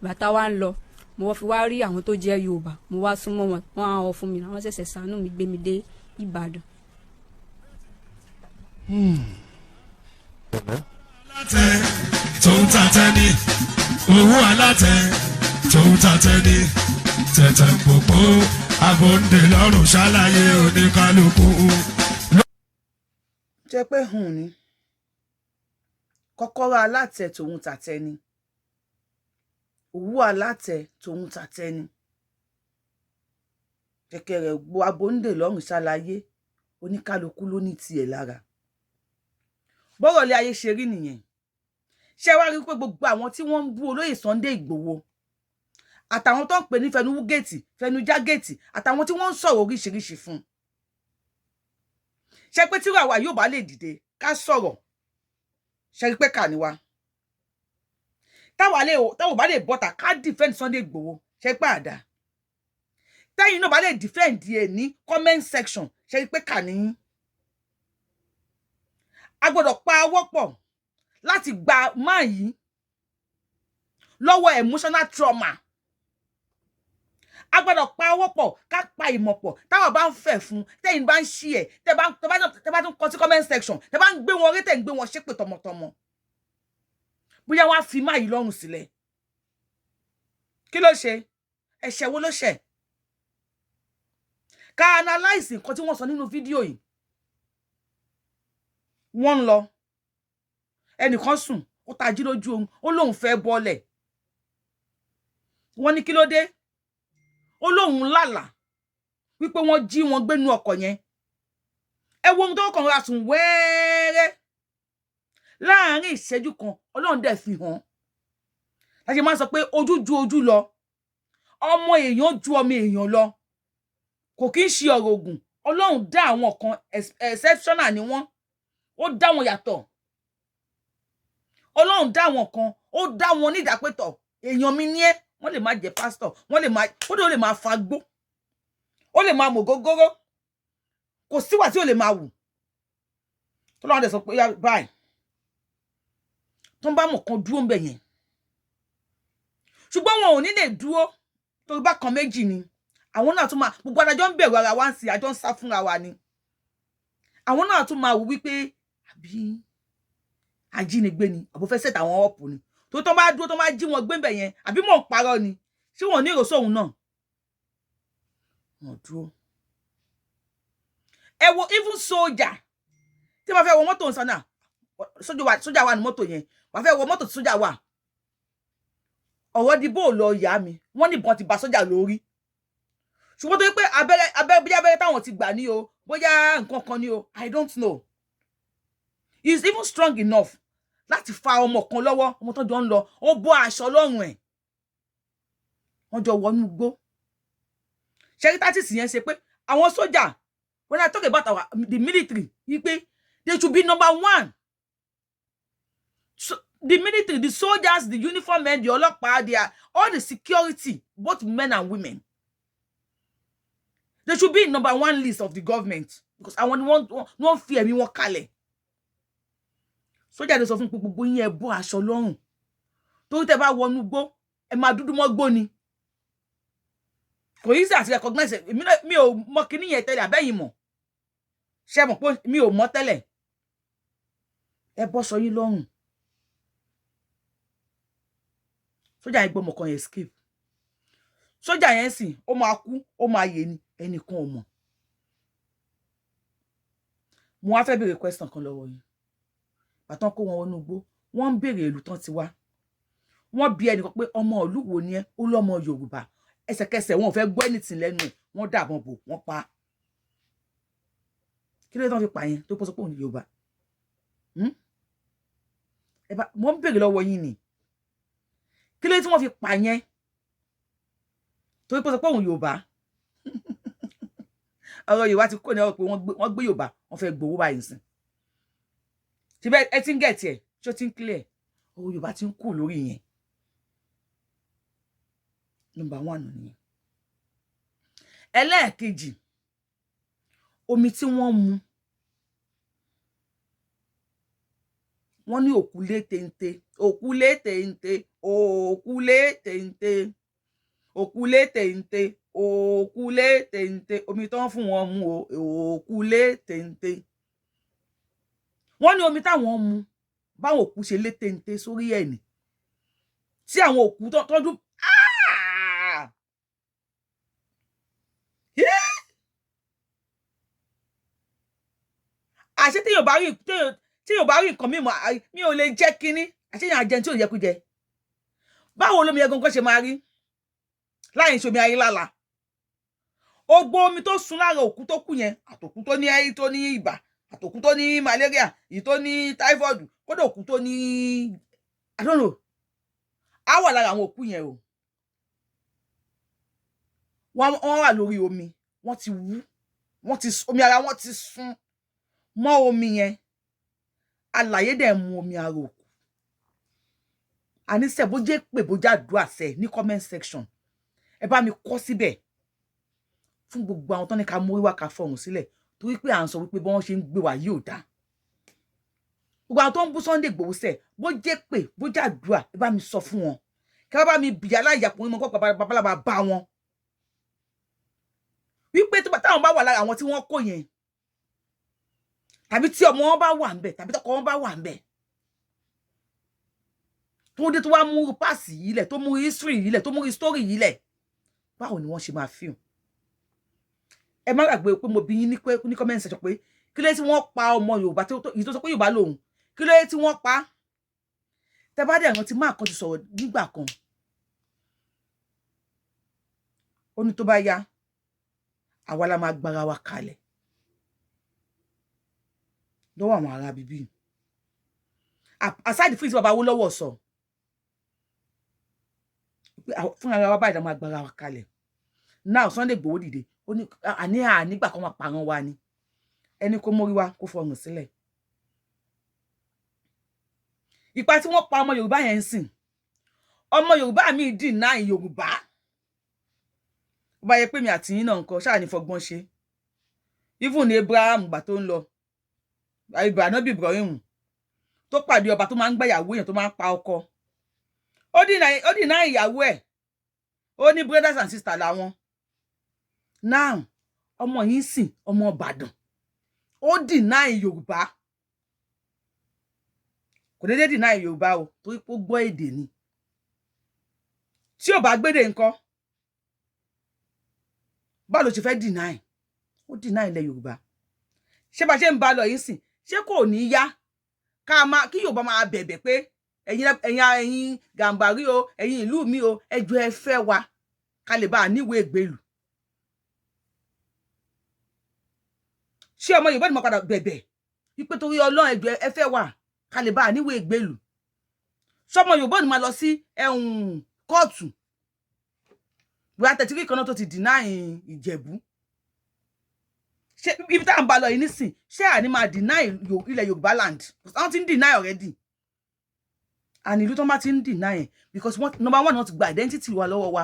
Ìgbà tá wa ń lọ, mo wọ́n fi wá rí àwọn tó jẹ́ Yorùbá, mo wá súnmọ́ wọn, wọ́n á họ fún mi, àwọn ṣẹ̀ṣẹ̀ ṣàánú mi, gbé mi dé Ìbàdàn. Alátẹ tòun tàtẹ ní owó, alátẹ tòun tàtẹ ní tẹ̀tẹ̀ gbogbo abòǹde lọ́rùn ṣàlàyé oníkálukú. Jẹ́ pé hùn ni kọ́kọ́rọ́ alátẹ tòun tàtẹ ni òwú, alátẹ tòun tàtẹ ni kẹ̀kẹ́ gbọ́ abóńdè lọ́rùn ṣàlàyé oníkálukú ló ní tiẹ̀ lára. Bọ́rọ̀ ilé ayé ṣe rí nìyẹn. Ṣé wá rí pé gbogbo àwọn tí wọ́n ń bú olóyè Sunday Ìgbòho, àtàwọn tó ń pè ní fẹnuwú géètì, fẹnujá géètì, àtàwọn tí wọ́n ń sọ̀rọ̀ oríṣiríṣi fún un, ṣé pé tíra wa yóò bá lè dìde ká sọ̀rọ̀, ṣe rí pé kà ní wa táwa lè táwa bá lè bọ́ta ká defend Sunday Ìgbòho, ṣe pé àdá tẹ́yìn náà bá lè defend ẹ̀ ní comment section, ṣe rí pé kà ní yín. A gbọ́dọ̀ pa ọwọ́ pọ̀ láti gba máa yìí lọ́wọ́ emotional trauma. A gbọ́dọ̀ pa ọwọ́ pọ̀, ká pa ìmọ̀ pọ̀. Táwọn bá ń fẹ̀ fún, tẹ́yìn bá ń ṣí ẹ̀, tẹ́ bá tún kọ sí comment section, tẹ́ bá ń gbé wọn orí, tẹ́ ń gbé wọn ṣépè tọmọtọmọ, bóyá wọ́n á fi máa yìí lọ́rùn sílẹ̀. Kí ló ṣe? Ẹ̀ṣẹ̀ wo ló ṣẹ̀? Ká analyse nǹkan tí wọ́n sọ nínú fídíò yìí. Wọ́n ń lọ, ẹnìkan sùn, ó tají lójú oorun, ó lóun fẹ́ bọ́lẹ̀. Wọ́n ní kí ló dé? Ó lóun lálàá wípé wọ́n jí wọn gbénú ọkọ̀ yẹn. Ẹ wo ohun tó kàn ra sùn wẹ́ẹ́rẹ́ láàárín ìṣẹ́jú kan, Ọlọ́run dẹ̀ fi hàn. Láti máa sọ pé ojú ju ojú lọ, ọmọ èèyàn ju ọmọ èèyàn lọ. Kò kí ń ṣe ọ̀rọ̀ ògùn. Ọlọ́run dá àwọn kan, exceptional ni wọ́n, ó dá wọn yàtọ̀. Ọlọ́run dá àwọn kan, ó dá wọn ní ìdápẹ́tọ̀. Èèyàn mi ní ẹ́, wọ́n lè má jẹ́ pásítọ̀, wọ́n lè má, kódà ó lè máa fagbó, ó lè máa mọ̀ gógóró, kò síwà tí ó lè máa wù tó lọ́wọ́ dẹ̀ sọ pé báyìí tó ń bá mọ̀ kan dúró ń bẹ̀ yẹn. Ṣùgbọ́n wọn ò ní lè dúró torí bákan méjì ni àwọn náà tún máa, gbogbo adájọ́ ń bẹ̀rù ara wa ń sìn, àjọ ń sá fúnra wa ni. Àwọn náà tún máa wò wípé àbí ajínigbé ni, àbò fẹ́ set àwọn up ni, tó bá dúró, tó bá jí wọn gbé bẹ̀ yẹn. Àbí mò ń parọ́ ni? Ṣé wọn ò ní ìrọ̀sọ́ òun náà wọn dúró? Ẹ wo even soldier tí wọ́n fẹ́ wọ mọ́tò nsọ́nà, sójà wà ní mọ́tò yẹn, wọ́n fẹ́ wọ mọ́tò tí sójà wà. Ọ̀rọ̀ di bó lọ yá mi, wọ́n ní ìbọn ti ba sójà lórí, ṣùgbọ́n tó yẹ pé abẹ́rẹ́ abẹ́rẹ́, bóyá abẹ́rẹ́ táwọn ti gbà ní o, bóyá nǹkan kan ní o, I don't know, he is even strong enough láti fa ọmọ kan lọ́wọ́, ọmọ tó jọ ń lọ. Ó bọ́ aṣọ lọ́rùn ẹ̀, wọ́n jọ wọnú igbó. Ṣẹ́rí yẹn ṣe pé àwọn sójà, when I talk about the military, wípé they should be number one. So, the military, the soldiers, the uniform men, the ọlọ́pàá, they are all the security, both men and women, they should be in number one list of the government, because àwọn ni wọ́n fi ẹ̀mí wọn kalẹ̀. Sójà lè sọ fún pé gbogbo yín, ẹ bọ́ aṣọ lọ́rùn, torí tẹ́ bá wọnú igbó, ẹ máa dúdú mọ́ gbó ni, kò easy àti recognize. Èmi náà, mi ò mọ kíní yẹn tẹ́lẹ̀. Àbẹ́yìn mọ̀? Ṣe mọ̀ pé mi ò mọ̀ tẹ́lẹ̀? Ẹ bọ́ sọ yín lọ́rùn. Sójà yẹn gbọ́mọ kan escape. Sójà yẹn sìn, ó máa kú, ó máa yè ni, ẹnìkan ò mọ̀. Mo wá fẹ́ béèrè question kan lọ́wọ́ yín. Bàtán kó wọn wọnú igbó, wọ́n ń béèrè ìlú tán ti wá. Wọ́n bi ẹnìkan pé ọmọ ìlú wo ni ẹ́? Ó lọ́mọ Yorùbá. Ẹsẹ̀kẹsẹ̀, wọn ò fẹ́ gbọ́ anything lẹ́nu ẹ̀, wọ́n dàbọn bò, wọ́n pa á. Kí ló dé tán fi pa yẹn tó pọ́ sọ pé òun ní Yorùbá? Ẹ bá mo ń béèrè lọ́wọ́ yín ni, kí ló dé tí wọ́n fi pa yẹn torí pé ó sọ pé òun Yorùbá? Ọ̀rọ̀ Yorùbá ti kó ní ọ̀rọ̀ pé wọ́n gbé Yorùbá, wọ́n fẹ́ gbowó báyìí sìn. Síbẹ̀ ẹ ti ń get ẹ̀, ṣó ti ń clear? Ọ̀rọ̀ Yorùbá ti ń kú lórí yẹn. Number one nìyẹn. Ẹlẹ́ẹ̀kejì, omi tí wọ́n mu, wọ́n ní òkúlé téńté, òkúlé téńté, òkúlé téńté, òkúlé téńté, òkúlé téńté, omi tó ń fún wọn mu o, òkúlé téńté. Wọ́n ní omi táwọn mu, báwọn òkú ṣe lé téńté sórí ẹ̀ ní tí àwọn òkú tọ́jú. Ah! Yeah! Àṣé téèyàn bá rí nǹkan mímọ́, mi ò lè jẹ́ kínní, àṣé yàn jẹun tí ò yẹ kó jẹ. Báwo lómi yẹn gangan ṣe máa rí láì ṣomi ayé lála? Ogbó omi tó sun lára òkú tó kú yẹn, àtòkú tó ní ayé, tó ní ibà, àtòkú tó ní malaria, èyí tó ní typhoid, kódà òkú tó ní, I don't know, á wà lára àwọn òkú yẹn o. Wọ́n wà lórí omi, wọ́n ti wú, wọ́n ti omi ara wọn ti sun mọ́ omi yẹn. Alàyè dẹ̀ mu omi ara òkú. Àníṣe bó jẹ́ pé bó jẹ́ àdúrà sẹ́ ní comment section, ẹ bá mi kọ síbẹ̀ fún gbogbo àwọn tó ní ká mórí wá, ká fọhùn sílẹ̀, torí pé à ń sọ wípé bí wọ́n ṣe ń gbé wa yìí ò dáa. Gbogbo àwọn tó ń bú Sunday Igboho sẹ̀, bó jẹ́ pé bó jẹ́ àdúrà, ẹ bá mi sọ fún wọn kí wọ́n bá mi bìyà láìyàpọ̀ mọ́ kọ́ babaláwa bá wọn wípé táwọn bá wà lára àwọn tí wọ́n kó yẹn, tàbí tí ọmọ wọn bá wà ńbẹ̀, tàbí tọkọ wọn bá wà ńbẹ̀, tó dé tó wá mú past yìí lẹ̀, tó mú history yìí lẹ̀, tó mú story yìí lẹ̀, báwo ni wọ́n ṣe máa feel? Ẹ má gbàgbé pé mo bí yín ní comment section pé kí ló dé tí wọ́n pa ọmọ Yorùbá yìí tó sọ pé Yorùbá lòun? Kí ló dé tí wọ́n pa? Tẹ bá dẹ̀ rántí, máa kan ti sọ̀rọ̀ nígbà kan, ó ní tó bá yá, àwa la máa gbára wa kalẹ̀ lọ́wọ́ àwọn ará bíbí. Aside fún ìtí bàbá Awólọ́wọ̀ sọ pé fún ara wa báyìí la máa gbára wa kalẹ̀. Now Sunday Igboho dìde, ó ní àní ànígbà kan máa pààrọ̀ wa ni ẹni kó mórí wa, kó fọrùn sílẹ̀. Ipa tí wọ́n pa ọmọ Yorùbá yẹn ń sìn, ọmọ Yorùbá mi deny Yorùbá. Ó bá yẹ pé mi àti yín náà nǹkan ṣáà ní fọgbọ́n ṣe. Even ní Abraham, gbà tó ń lọ, Ànábì Ibrahim tó pàdé ọba tó máa ń gbàyàwó èèyàn, tó máa ń pa ọkọ, ó deny ìyàwó ẹ̀, ó ní brothers and sisters làwọn. Now ọmọ yìí ń sìn, ọmọ Ìbàdàn, ó deny Yorùbá. Kò déédéé deny Yorùbá o, torí pé ó gbọ́ èdè ni. Tí ò bá gbédè ńkọ́, báwo ló ṣe fẹ́ deny? Ó deny ilẹ̀ Yorùbá. Ṣé bá ṣe ń ba lọ yìí sìn, ṣé kò ní yá ká máa kí Yorùbá máa bẹ̀bẹ̀ pé ẹ̀yin, ẹ̀yin, ẹ̀yin Gàmbàrí o, ẹ̀yin ìlú mi o, ẹ jọ̀ọ́, ẹ fẹ́ wa ká lè bá a níwèé ìgbélù? Ṣé ọmọ Yorùbá ni mo padà bẹ̀bẹ̀ wípé torí Ọlọ́run, ẹ jọ̀ọ́, ẹ fẹ́ wa ká lè bá a níwèé ìgbélù? Ṣọmọ Yorùbá ni máa lọ sí ẹ̀hún kóòtù wíwá tẹ̀tí kan náà tó ti deny Ìjẹ̀bú? Ṣé ibi tá à ń bá lọ yìí nísìn, ṣé àní máa deny ilẹ̀ Yorùbá land? Wọ́n ti ń deny already. And ìlú tó bá ti ń deny ẹ̀, because wọ́n, number one, wọ́n ti gba identity wa lọ́wọ́ wa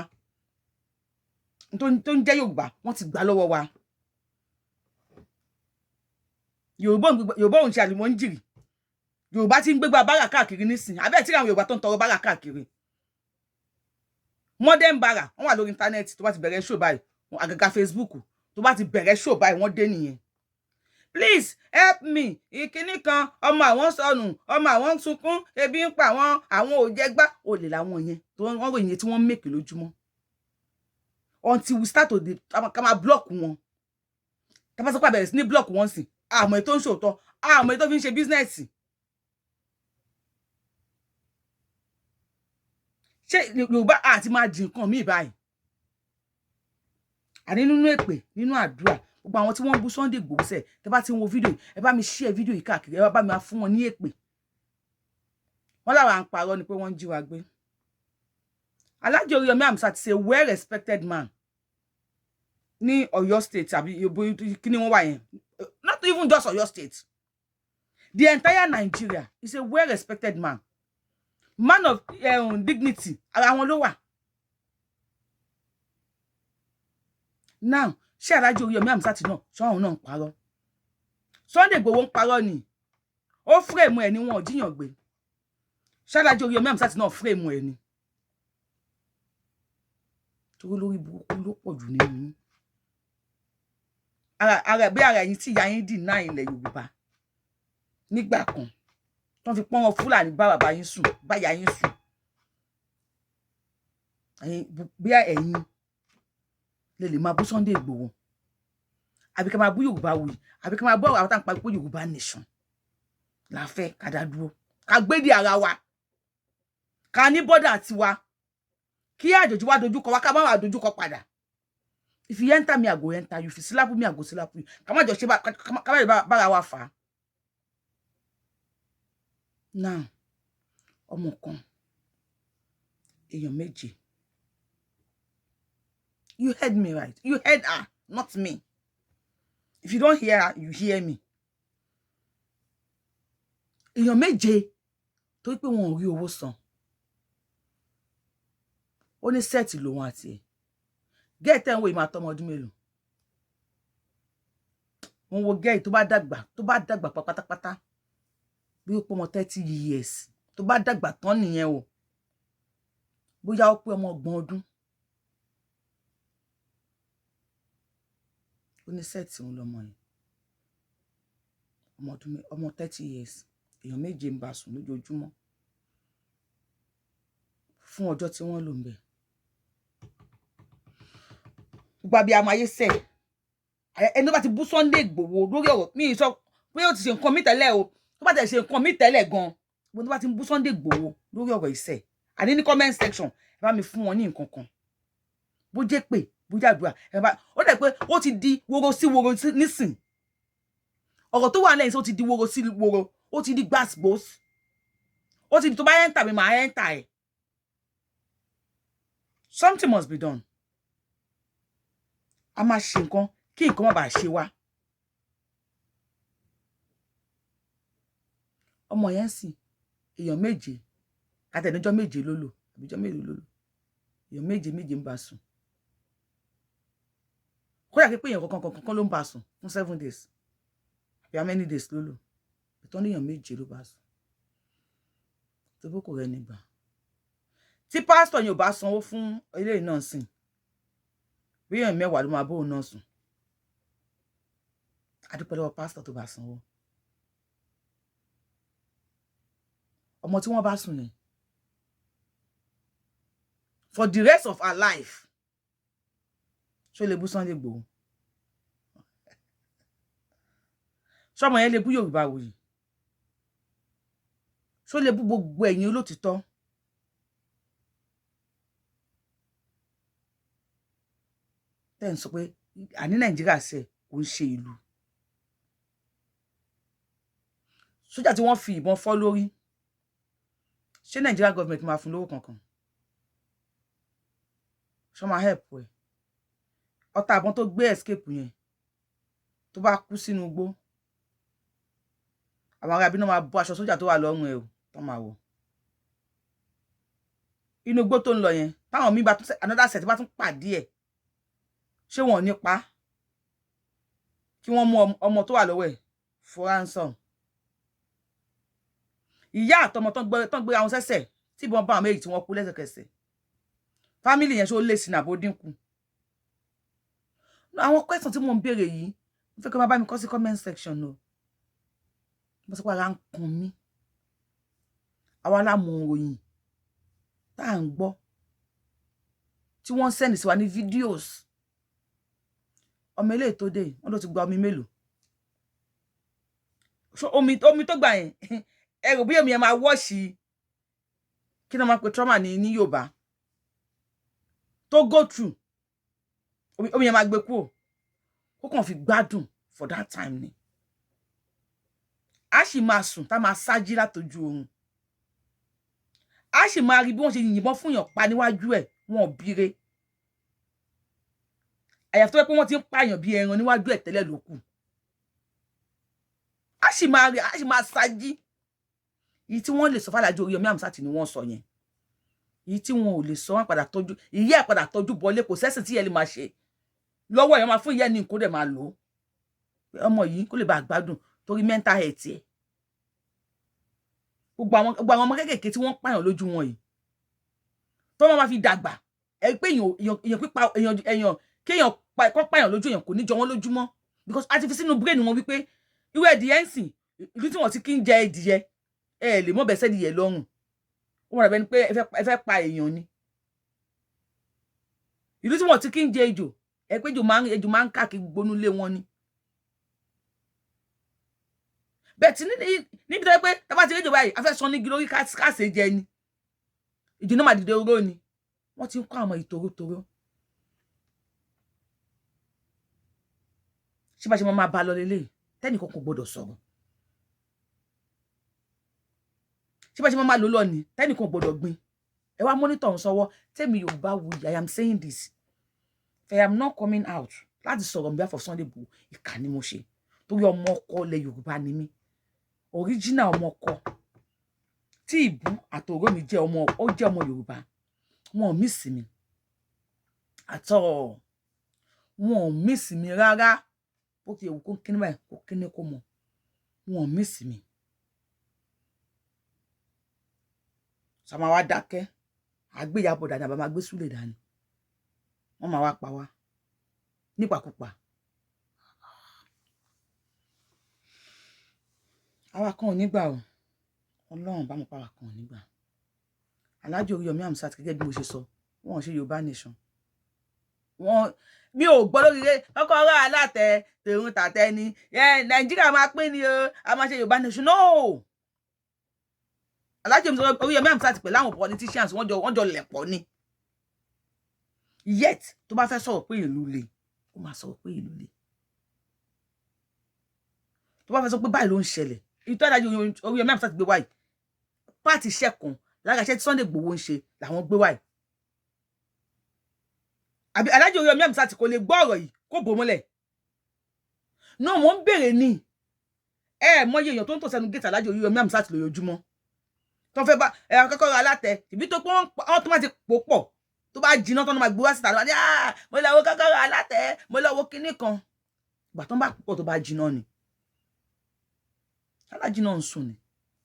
tó ń jẹ́ Yorùbá, wọ́n ti gbà lọ́wọ́ wa. Yorùbá òun ṣe àlùmọ́ńjìrì. Yorùbá ti ń gbégbá bára káàkiri nísìn. Abẹ́ẹ̀ tí àwọn Yorùbá tó ń tọrọ bára káàkiri, modern bára, wọ́n wà lórí íńtánẹ́ẹ̀tì. Tó bá ti bẹ̀rẹ̀ show báyìí, àgàgà Facebook, tó bá ti bẹ̀rẹ̀ show báyìí, wọ́n dé nìyẹn. Please help me. Ìkíní kan, ọmọ àwọn sọnù, ọmọ àwọn ń sunkún, ebi ń pa àwọn, àwọn ò jẹ gbá. Olè làwọn yẹn tó wọ́n ròyìn tí wọ́n make lójúmọ́. Until we start to dey ká máa block wọn, tá bá sọ pé a bẹ̀rẹ̀ sí ní block wọn sí, àmọ́ ètò ń ṣòótọ́, àmọ́ ètò fi ń ṣe business. Ṣé Yorùbá àti máa di nǹkan míì báyìí? Àní nínú èpè, nínú àdúrà, gbogbo àwọn tí wọ́n ń bú Sunday Igboho sẹ̀, tẹ́ bá ti ń wo fídíò yìí, ẹ bá mi share fídíò yìí káàkiri, ẹ bá mi fún wọn ní èpè. Wọ́n láwọn à ń parọ́ ni pé wọ́n ń jí wa gbé. Alhaji Oriyomi Hamzat is a well respected man ní Ọ̀yọ́ State, àbí kí ni wọ́n wà yẹn? Not even just Ọ̀yọ́ State, the entire Nigeria, is a well respected man, man of dignity. Ara wọn ló wà now. Ṣé Alhaji Oriyomi Hamzat náà, ṣọ́hún náà ń parọ́? Sunday Igboho ń parọ́ ni, ó frame ẹ̀ ní wọn ò jíyàn gbé. Ṣé Alhaji Oriyomi Hamzat náà frame ẹ̀ ni? Torí lórí burúkú ló pọ̀ jù nínú yín. Ara bí ara ẹ̀yin tí ìyá yín dì náà ilẹ̀ Yorùbá nígbà kan tó fi pọ́n wọn Fúlàní bá bàbá yín sùn, bá ìyá yín sùn, bí ẹ̀yin lè lè máa bú Sunday Igboho, àbí ká máa bú Yorùbá wuyì, àbí ká máa bú àwọn táwọn pariwo Yorùbá nation la fẹ́, ká dá dúró, ká gbédè ara wa, ká ní border tiwa, kí àjòjì wa dojúkọ wa, ká má wà dojúkọ padà. If you enter me, I go enter you. If you slap me, I go slap you. Ká má jọ ṣe, ká má bára wa fà á. Now, ọmọ kan, èèyàn méje. You heard me right. You heard her, not me. If you don't hear her, you hear me. Èèyàn méje, torí pé wọn ò rí owó san. Ó ní set lòun àti ẹ̀. Gẹ́ẹ̀tẹ̀ ń wo ìmọ̀ àtọmọ ọdún mélòó. Wọ́n wo gẹ́ẹ̀ tó bá dàgbà, tó bá dàgbà pátápátá, bí ó pé ọmọ 30 years, tó bá dàgbà tán nìyẹn o. Bóyá ó pé ọmọ 30 ọdún. Ó ní set òun lọmọ yẹn. Ọmọ ọdún, ọmọ 30 years, èèyàn méje ń bá sùn lójoojúmọ́ fún ọjọ́ tí wọ́n lò ń bẹ̀. Gbogbo abiyamọ ayé sẹ̀, ẹni tó bá ti bú Sunday Igboho lórí ọ̀rọ̀ mi, sọ pé ó ti ṣe nǹkan mi tẹ́lẹ̀ o, tó bá tẹ̀ ṣe nǹkan mi tẹ́lẹ̀ gan, gbogbo tó bá ti ń bú Sunday Igboho lórí ọ̀rọ̀ ìṣẹ̀, àní ní comment section, ẹ bá mi fún wọn ní nǹkan kan, bó jẹ́ pé, bó jẹ́ àdúrà, ẹ bá ó dẹ̀ pé ó ti di woro sí woro nísìn. Ọ̀rọ̀ tó wà lẹ́yìn sí, ó ti di woro sí woro, ó ti di gbàsgbòs, ó ti di tó bá enter mi, màá enter ẹ̀. Something must be done. A máa ṣe nǹkan kí nǹkan má bàa ṣe wá. Ọmọ yẹn ń sìn èèyàn méje, àtẹnujọ́ méje ló lò, àbíjọ́ mélòó ló lò? Èèyàn méje méje ń bá sùn. Kódà pé èèyàn kankan kankan ló ń bá sùn fún 7 days, àbí how many days ló lò? Ìtọ́ ní èèyàn méje ló bá sùn tó bó kò rẹ nígbà tí pásítọ̀ yẹn ò bá sanwó fún eléyìí náà sìn, bí èèyàn 10 ló máa bóun náà sùn. Adúpẹ́ lọ́wọ́ pásítọ̀ tó bá sanwó. Ọmọ tí wọ́n bá sùn yẹn, for the rest of her life, ṣó lè bú Sunday Igboho? Ṣọmọ yẹn lè bú Yorùbá wuyì? Ṣó lè bú gbogbo ẹ̀yin olótìtọ́? Tẹ́ ń sọ pé àní Nàìjíríà ṣe kò ń ṣe ìlú. Sójà tí wọ́n fi ìbọn fọ́ lórí, ṣé Nàìjíríà government máa fún lówó kankan? Ṣọ́ máa help ẹ̀? Ọta àbọ̀n tó gbé escape yẹn, tó bá kú sínú igbó, àwọn ará ibi náà máa bọ́ aṣọ sójà tó wà lọ́rùn ẹ̀ o, tó máa wọ̀ inú igbó tó ń lọ yẹn. Táwọn míì bá tún another set bá tún pàdé ẹ̀, ṣé wọn ò ní pa kí wọ́n mú ọmọ tó wà lọ́wọ́ ẹ̀ for ransom? Ìyá àtọmọ tán gbé àwọn sẹ́sẹ̀ tí ìbọn bá àwọn méjì tí wọ́n kú lẹ́sẹ̀kẹsẹ̀, family yẹn, ṣó lè sin àbó dínkù? Àwọn question tí mò ń béèrè yìí, Mo fẹ́ kí wọ́n bá mi kọ sí comment section o. Mo sọ pé ara ń kan mí. Àwa la mọ òròyìn tá à ń gbọ́ tí wọ́n send sí wa ní videos. Ọmọ eléyìí tó dé, wọ́n ló ti gba omi mélòó? So omi tó gbà yẹn, ẹ rò bí omi yẹn máa wash, kí ni wọ́n máa pe trauma ní Yorùbá, tó go through, omi yẹn máa gbé kúrò, kó kàn fi gbádùn for that time ni. A sì máa sùn tá máa ṣáájí látọjú oorun, a sì máa rí bí wọ́n ṣe yìnbọn fún yàn pa níwájú ẹ̀. Wọn ò bíire, àyàfi tó yẹ pé wọ́n ti ń pààyàn bí ẹran níwájú ẹ̀ tẹ́lẹ̀ ló kù. A sì máa rí, a sì máa ṣáájí. Èyí tí wọ́n lè sọ f'Alhaji Oríyọmí Hamzat ni wọ́n sọ yẹn. Èyí tí wọn ò lè sọ, wọn padà tọ́jú ìyá ẹ̀, padà tọ́jú bọlé. Kò sẹ́sìn tí ìyá lè máa ṣe lọ́wọ́ ẹ̀, máa fún ìyá ẹ̀ ní nǹkó dẹ̀ máa lò ó, ọmọ yìí kó lè bá a gbádùn torí mental health ẹ̀. Gbogbo àwọn ọmọ kéékèèké tí wọ́n pààyàn lójú wọn yìí, tó wọ́n máa fi dàgbà, ẹ pé èèyàn pípa èèyàn, kéèyàn kọ́ pààyàn lójú èèyàn, kò ní jọ wọ́n lójúmọ́, because a ti fi sínú brain wọn wípé irú ẹ̀dìyẹ ń sìn, ìlú tí wọ́n ti kí ń jẹ ẹ̀dìyẹ, ẹ lè mọ̀ bẹ́sẹ̀ ẹ̀dìyẹ lọ́rùn, ó wọ́n rẹ̀ bẹ́ni pé ẹ fẹ́ pa èèyàn ni. Ìlú tí wọ́n ti kí ń jẹ ejò, ẹ pé ejò máa ń káàkiri gbónú lé wọn ni. Bẹ́ẹ̀ tí níbi tó yẹ pé tá bá ti rí ejò báyìí, a fẹ́ sọ nígi lórí káàsì jẹ ni, ìjì náà máa dìde oró ni. Wọ́n ti ń kọ́ àwọn ìtorótoró. Ṣé bá ṣe máa bá lọ lélẹ́yìí, tẹ́nìkan kò gbọdọ̀ sọ̀rọ̀? Ṣé bá ṣe máa lò lọ ni, tẹ́nìkan kò gbọdọ̀ gbin? Ẹ wá monitor ń sọwọ́ tẹ́mi Yorùbá wuyì. I am saying this, if I am not coming out láti sọ̀rọ̀ on behalf of Sunday Igboho, ìkà ni mo ṣe, torí ọmọ ọkọ ilẹ̀ Yorùbá ni mí, original ọmọ ọkọ tí ìbú àtòrò mi jẹ́ ọmọ, ó jẹ́ ọmọ Yorùbá. Wọn ò miss mi àtọ, wọn ò miss mi rárá. Bó ti ewu kó kíní báyìí, kó kíní kó mọ, wọn ò miss mi. Sàmà wa dákẹ́, àgbéyàbọ̀ dání, àbá máa gbé súlẹ̀ dání, wọ́n máa wá pa wá nípakúpa. Àwa kan ò ní gbà o. Ọlọ́run bá mọ̀ pa, àwa kan ò ní gbà. Alhaji Oríyọmí Hamzat, gẹ́gẹ́ bí mo ṣe sọ, wọn ò ṣe Yorùbá nation. Wọn mi ò gbọ́ lórí rẹ kọ́kọ́rọ́ alátẹ tòun tàtẹ ni Nàìjíríà máa pín ni o, a máa ṣe Yorùbá nation. No, Alhaji Oríyọmí Hamzat pẹ̀lú àwọn politicians, wọ́n jọ lẹ̀pọ̀ ni. Yet tó bá fẹ́ sọ̀rọ̀ pé ìlú le, ó máa sọ̀rọ̀ pé ìlú le. Tó bá fẹ́ sọ pé báyìí ló ń ṣẹlẹ̀, ìtọ́ Alhaji Oríyọmí Hamzat gbé wáyìí, pàtì iṣẹ́ kan lára iṣẹ́ tí Sunday Igboho ń ṣe làwọn gbé wáyìí. Àbí Alhaji Oríyọmí Hamzat kò lè gbọ́ ọ̀rọ̀ yìí kó bò mọ́lẹ̀ náà? Mò ń béèrè ní ẹ mọyì èèyàn tó ń tò sẹ́nu gate Alhaji Oríyọmí Hamzat lójoojúmọ́, tó fẹ́ bá ẹ akọ́kọ́ alátẹ ìbí tó pọ́n, wọ́n tó má ti pò pọ̀, tó bá jiná tó máa gbé wá síta lọ́wọ́ ní, mo lọ wo kọ́kọ́rọ́ alátẹ, mo lọ wo kinní kan. Ìgbà tó ń bá pọ̀, tó bá jiná ni alájí náà ń sùn ni.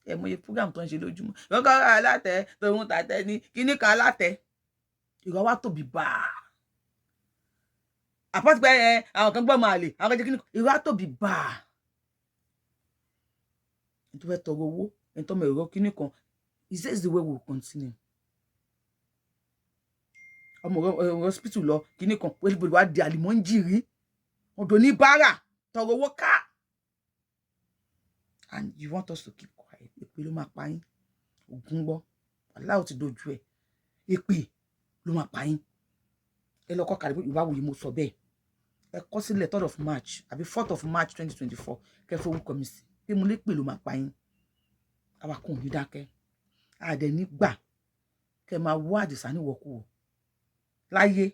Ẹ mọye program tó ń ṣe lójúmọ́, kọ́kọ́rọ́ alátẹ tòun tàtẹ ní kinní kan alátẹ, ìrọ̀ wa tóbi báà àpọ́tí pé ẹ àwọn kan gbọ́ máa lè àwọn kan jẹ́ kinní kan, ìrọ̀ wa tóbi báà. Ẹni tó fẹ́ tọrọ owó, ẹni tó mọ èrò kinní kan. Is this the way we will continue? Ọmọ hospital lọ kinní kan, everybody wá di àlìmọ́ńjìrí, ọ̀dọ̀ ní báárà tọrọ owó ká, and you want us to keep quiet? Èpè ló máa pa yín. Ògùn gbọ́, aláwọ̀ ti dojú ẹ̀, èpè ló máa pa yín. Ẹ lọ kọ́ kàrí Yorùbá Wuyì, mo sọ bẹ́ẹ̀. Ẹ kọ sílẹ̀, 3rd of March àbí 4th of March 2024, kẹfẹ́ orúkọ mi sí pé mo lè pè ló máa pa yín. Àwa kò ní dákẹ́, àdẹ̀ ní gbà kẹ máa wá Àdìsá níwọ̀kuwọ̀ láyé.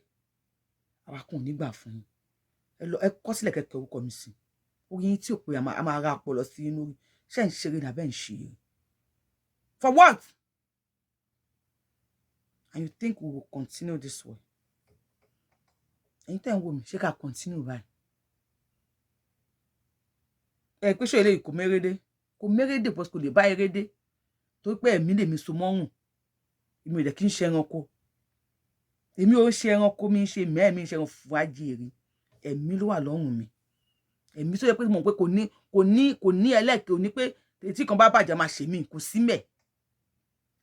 Àwa kò ní gbà fún yín. Ẹ lọ, ẹ kọ sílẹ̀, kẹkẹ orúkọ mi sí orí yín tí ò pé a máa ra ọpọlọ sí inú rí. Ṣé ń ṣeré ní abẹ́ ń ṣe for what? And you think we will continue this way? Ẹ̀yin tẹ́ ń wò mí, ṣé ká continue báyìí? Ẹ pé ṣé eléyìí kò mérédé, kò mérédé bọ́sì, kò lè bá erédé, torí pé ẹ̀mí lèmi so mọ́rùn. Èmi ò dẹ̀ kí ń ṣe ẹranko, èmi ò ń ṣe ẹranko, mi ń ṣe mẹ́ẹ̀mí ń ṣe ẹran fúájì èrè, ẹ̀mí ló wà lọ́rùn mi. Ẹ̀mí tó yẹ pé mo mọ̀ pé kò ní ẹlẹ́kẹ̀ẹ́, ò ní pé tí kan bá bàjẹ́ máa ṣe mí, kò sí mẹ́.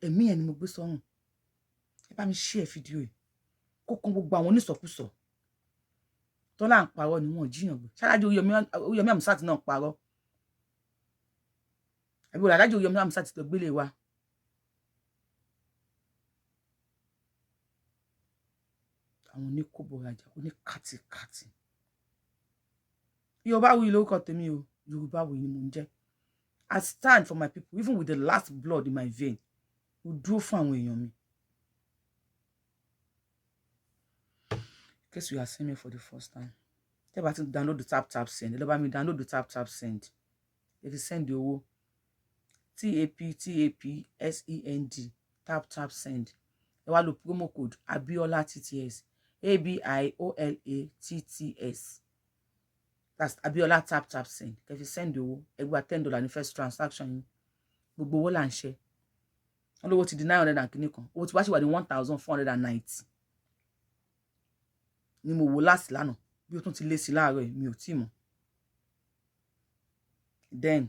Ẹ̀mí yẹn ni mo gbé sọ́rùn. Ẹ bá mi share fídíò yìí kó kan gbogbo àwọn onísọkúsọ tọ́lá ń parọ́ ni wọ́n jíyàn gbé. Ṣáláàjì Oríyọmí Hamzat náà parọ́, àbí wọ́n aláàjì Oríyọmí Hamzat tó gbélé wa? Àwọn oníkóbọrajà, oníkàtìkàtì. Yorùbáwùyí lórúkọ tèmi o. Yorùbáwùyí ni mò ń jẹ́. I stand for my people even with the last blood in my vein. Mo dúró fún àwọn èèyàn mi. In case you are seeing me for the first time, tẹ́ bá ti download the Tap Tap Send, ẹ lọ bá mi download the Tap Tap Send. Ẹ fi send owó, TAPTAPSEND, Tap Tap Send. Ẹ wá lo promo code Abiola TTS, ABIOLA TTS. That's Abiola Tap Tap Send. Kẹ́ fi send owó, ẹ gba $10 ní first transaction yín. Gbogbo owó là ń ṣe. Wọn lówó ti di 900 and kìíní kan. Owó tí wá sì wà ní 1,490 ni mo wò last lánàá. Bí ó tún ti lé sí láàárọ̀ yìí, mi ò tí mọ̀. Then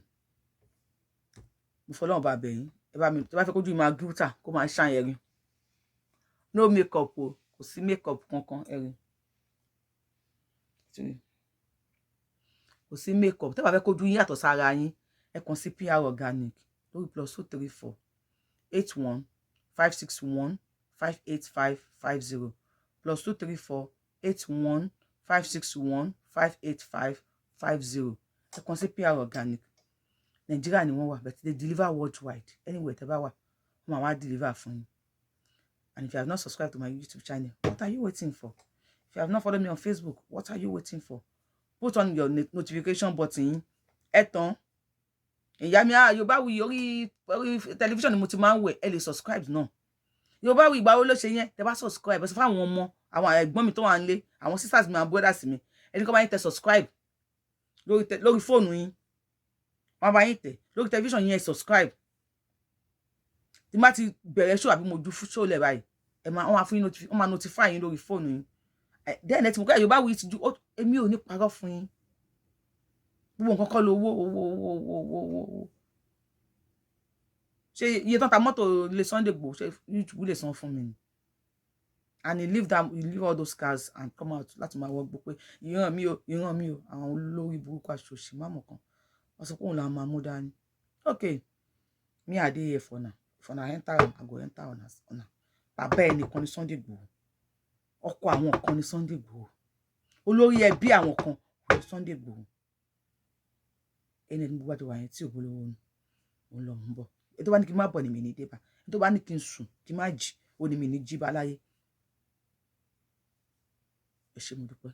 mo fọlọ́run bá bẹ̀ yín, ẹ bá mi tó bá fẹ́ kójú máa gíútà, kó máa ṣàn ẹ̀rín. No makeup o, kò sí makeup kankan. Ẹ̀rín, kò sí makeup. Tẹ́ bá fẹ́ kójú yín yàtọ̀ sára yín, ẹ kàn sí PR Organic lórí +234 81 561 585 50, +234 81 561 585 50. Ẹ kàn sí PR Organic. Nàìjíríà ni wọ́n wà, but they deliver worldwide. Anywhere tẹ́ bá wà, wọ́n máa wá deliver fún yín. And if you have not subscribed to my YouTube channel, what are you waiting for? If you have not followed me on Facebook, what are you waiting for? Put on your notification button. Ẹ tán ìyá mi. Ah, Yorùbáwùyí orí orí tẹlifíṣàn ni mo ti máa ń wẹ̀. Ẹ lè subscribe náà. Yorùbáwùyí, ìgbà wo ló ṣe yẹn? Tẹ́ bá subscribe, ẹ sọ fún àwọn ọmọ, àwọn ẹ̀gbọ́n mi tó wà nílé, àwọn sisters mi, àwọn brothers mi, ẹni kọ́ bá yín tẹ subscribe lórí fóònù yín, wọ́n bá yín tẹ̀ lórí tẹlifíṣàn yín. Ẹ subscribe. Tí má ti bẹ̀rẹ̀ show àbí mo ju show lẹ̀ báyìí, ẹ máa wọ́n máa fún yín, wọ́n máa notify yín lórí fóònù yín. Then ẹ ti mọ̀ pé Yorùbáwùyí ti ju. Èmi ò ní parọ́ fún yín. Gbogbo nǹkan kọ́ lówó, owó, owó, owó, owó, owó. Ṣé iye tán ta mọ́tò lé Sunday Igboho, ṣé YouTube lè san fún mi ni? And he leave all those cars and come out láti máa wọ gbọ́ pé ìran mi o, ìran mi o. Àwọn olórí burúkú, aṣòṣì mámọ̀ kan, wọ́n sọ pé òun làwọn máa mú dání. Okay, me, I dey here for now. If una enter am, I go enter una. Una bàbá ẹnìkan ní Sunday Igboho, ọkọ àwọn kan ní Sunday Igboho, olórí ẹbí àwọn kan ní Sunday Igboho. Ẹni ẹni gbogbo àti wà yẹn tí ò bolówó nu, òun lọ ń bọ̀. Ẹni tó bá ní kí n má bọ̀ ní mi ní débà. Ẹni tó bá ní kí n sùn kí n má jì, ó ní mi ní jí bá láyé. Ẹ ṣé, mo dúpẹ́.